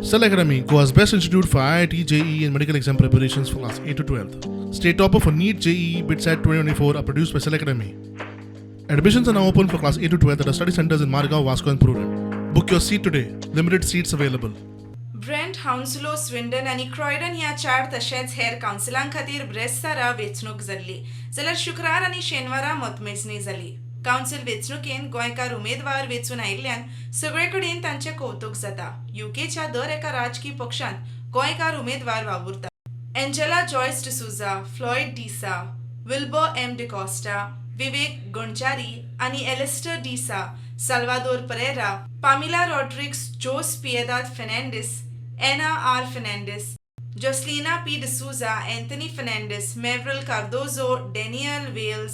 Cell Academy, Goa's best institute for IIT, JEE, and medical exam preparations for class 8 to 12. State topper for NEET, JEE, BITSAT 2024 are produced by Cell Academy. Admissions are now open for class 8 to 12 at our study centers in Margao, Vasco, and Prudent. Book your seat today. Limited seats available. Brent, Hounslow, Swindon आनी Croydon ह्या चार तशेंच हेर कावन्सिलां खातीर ब्रेस्तारा वेंचणूक जाल्ली, जाल्यार शुक्रार आनी शेनवारा मतमेजणी जाली. कावन्सिल वेंचणुकेंत गोंयकार उमेदवार वेंचून आयिल्ल्यान सगळे कडेन तांचें कौतूक जाता. युकेच्या दर एका राजकी पक्षांत गोंयकार उमेदवार वावुरतात. एंजेला जॉयस डिसुझा, फ्लॉयड डिसा, विल्बर एम डिकॉस्टा, विवेक गणचारी आनी एलिस्टर डिसा, साल्वादोर परेरा, पामिला रॉड्रिक्स, जोस पिएदाद फेर्नांडीस, एना आर फेर्नांडीस, जोस्लिना पी डिसूझा, एंथनी फेर्नांडीस, मेव्रल कार्दोजो, डॅनियल वेल्स,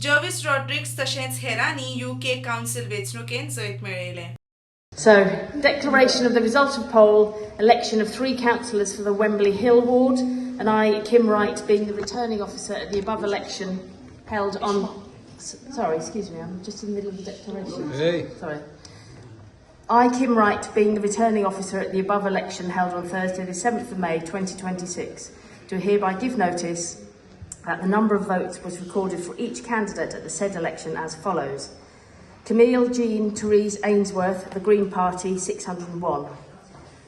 जर्विस रॉड्रिक्स तशेंच हेरांनी युके कावन्सिल वेंचणुकेंत जैत मेळयलें. So, declaration of the result of poll, election of three councillors for the Wembley Hill ward, and I, Kim Wright, being the returning officer at the above election held on. Sorry, excuse me, I'm just in the middle of the declaration. Hey. Sorry. I, Kim Wright, being the returning officer at the above election held on Thursday, the 7th of May 2026, do hereby give notice that the number of votes was recorded for each candidate at the said election as follows. Camille Jean Therese Ainsworth, the Green Party, 601.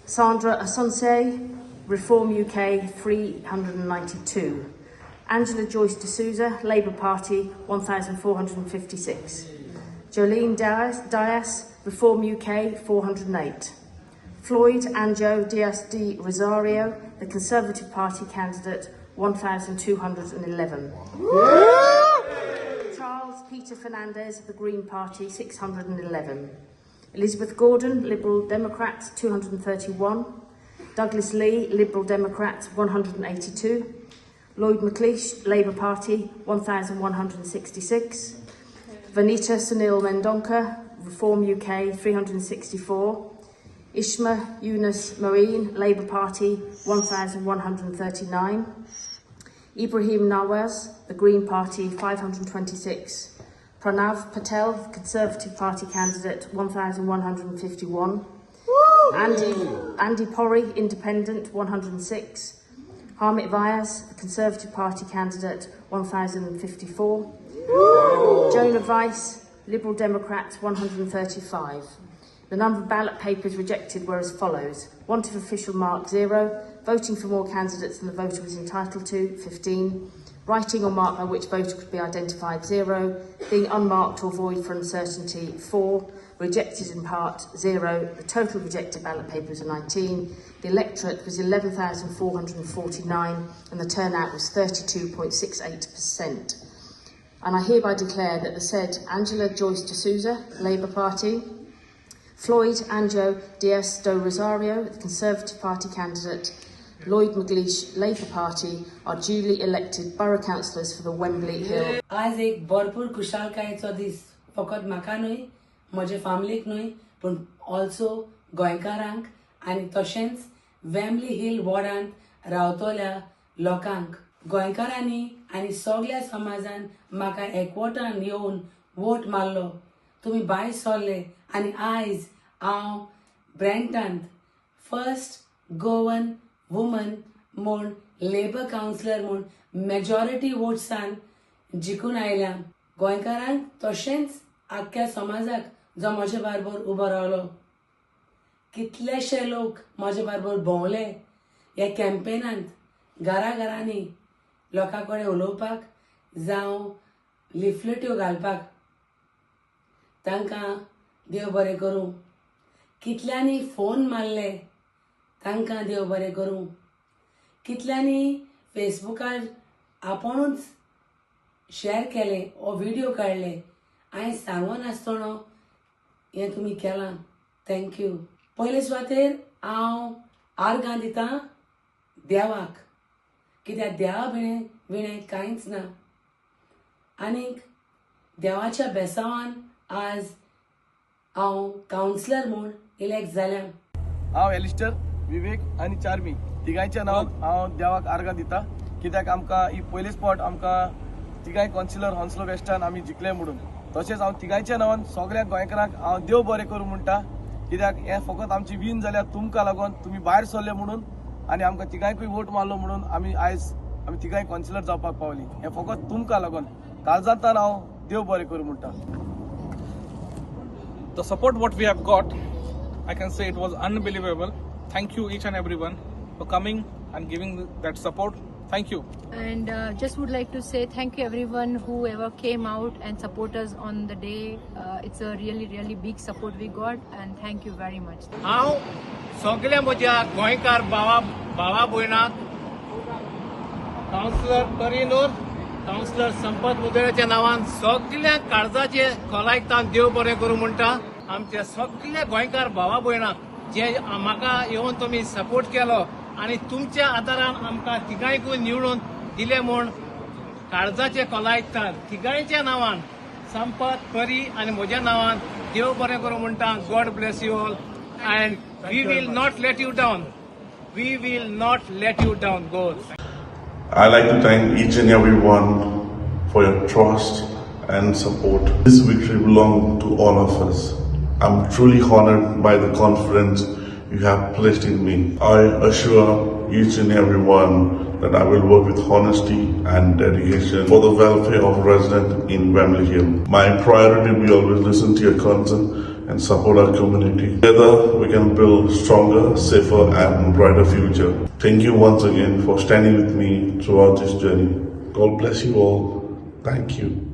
Sandra Asonse, Reform UK, 392. Angela Joyce D'Souza, Labour Party, 1,456. Jolene Dias, Reform UK, 408. Floyd Anjo Dias de Rosario, the Conservative Party candidate, 1,211. Charles Peter Fernandez of the Green Party, 611. Elizabeth Gordon, Liberal Democrats, 231. Douglas Lee, Liberal Democrats, 182. Lloyd McLeish, Labour Party, 1,166. Vanita Sunil Mendonca, Reform UK, 364. Ishma Yunus Moeen, Labour Party, 1,139. Ibrahim Nawaz, the Green Party, 526. Pranav Patel, Conservative Party candidate, 1,151. Andy Porry, Independent, 106. Harmit Vyas, the Conservative Party candidate, 1,054. Jonah Weiss, Liberal Democrats, 135. The number of ballot papers rejected were as follows. Want of official mark, 0. Voting for more candidates than the voter was entitled to, 15. Writing or mark by which voter could be identified, 0. Being unmarked or void for uncertainty, 4. Rejected in part, 0. The total rejected ballot papers are 19. The electorate was 11,449 and the turnout was 32.68%. And I hereby declare that the said Angela Joyce D'Souza, Labour Party, Floyd Anjo Dias do Rosario, the Conservative Party candidate, Lloyd McLeish, Labour Party, are duly elected borough councillors for the Wembley Hill आज एक भरपूर खुशालकायेचो दीस, फकत म्हाका न्हय, म्हजे फामिलीक न्हय, पूण ऑल्सो गोंयकारांक आनी तशेंच वेम्बली हिल वॉर्डांत रावतल्या लोकांक. गोंयकारांनी आनी सगल्या समाजान म्हाका एकवटान येवन वोट मारलो. तुमी भायर सरले आनी आयज हांव ब्रँटांत फर्स्ट गोवन वुमन म्हूण लेबर कावन्सिलर म्हूण मेजॉरिटी वोट्सान जिखून आयल्या. गोंयकारांक तशेंच आख्ख्या समाजाक जो म्हजे बारबर उबो रावलो, कितलेशे लोक म्हजे बारबर भोंवले ह्या कॅम्पेनांत, घरा घरांनी लोकां कडेन उलोवपाक जावं लिफलेट्यो घालपाक, तांकां देव बरें करूं. कितल्यांनी फोन मारले, तांकां देव बरें करूं. कितल्यांनी फेसबुकार आपुणूच शेअर केले ओ व्हिडिओ काडले, हांवें सांगनासतना हें तुमी केलां, thank you. पयले सुवातेर हांव आर्गां दितां देवाक, कित्याक देवा विणें कांयच ना आनीक देवाच्या बेसावान आज हांव कावन्सिलर म्हूण इलेक्ट जाल्या. हांव एलिस्टर, विवेक आनी चार्मी तिगांयच्या नांवान हांव देवाक आर्गां दिता, कित्याक आमकां ही पयलीच फावट आमकां तिगांय कावन्सिलर हॉन्सलो वेस्टान आमी जिखले म्हणून. तशेंच हांव तिगांयच्या नांवान सगळ्या गोंयकारांक हांव देव बरें करूं म्हणटा. कित्याक हें फकत आमची वीन जाल्यार तुमकां लागून तुमी भायर सरले म्हणून आनी आमकां तिगांयकूय वोट मारलो म्हणून आमी आयज आमी तिगांय कावन्सिलर जावपाक पावली. हें फकत तुमकां लागून काळजांतल्यान हांव देव बरें करूं म्हणटा. The support what we have got, I can say it was unbelievable. Thank you each and everyone for coming and giving that support. Thank you. And just would like to say thank you everyone who ever came out and support us on the day. It's a really, really big support we got, and thank you very much. हांव सगल्या म्हज्या गोंयकार भावा भावा भयणाक councillor परिनूर, councillor Sampat मुदोळ्याच्या नांवान सगल्या काळजाचे खोलायतान देव बरें करूं म्हणटा. आमच्या सगल्या गोंयकार भावा भयणाक जे म्हाका येवन तुमी सपोर्ट केलो आनी तुमच्या आदारान आमकां तिगांयकूय निवडून दिले म्हूण काळजाचे खोलायतान तिगांयच्या नांवान, संपत, परी आनी म्हज्या नांवान देव बरें करूं म्हणटा. God bless you all and we will not let you down. We will not let you down. Go. I like to thank each and every one for your trust and support. This victory belongs to all of us. I'm truly honored by the confidence you have placed in me. I assure each and every one that I will work with honesty and dedication for the welfare of residents in Wembley Hill. My priority will be always listen to your concern and support our community. Together, we can build stronger, safer, and brighter future. Thank you once again for standing with me throughout this journey. God bless you all. Thank you.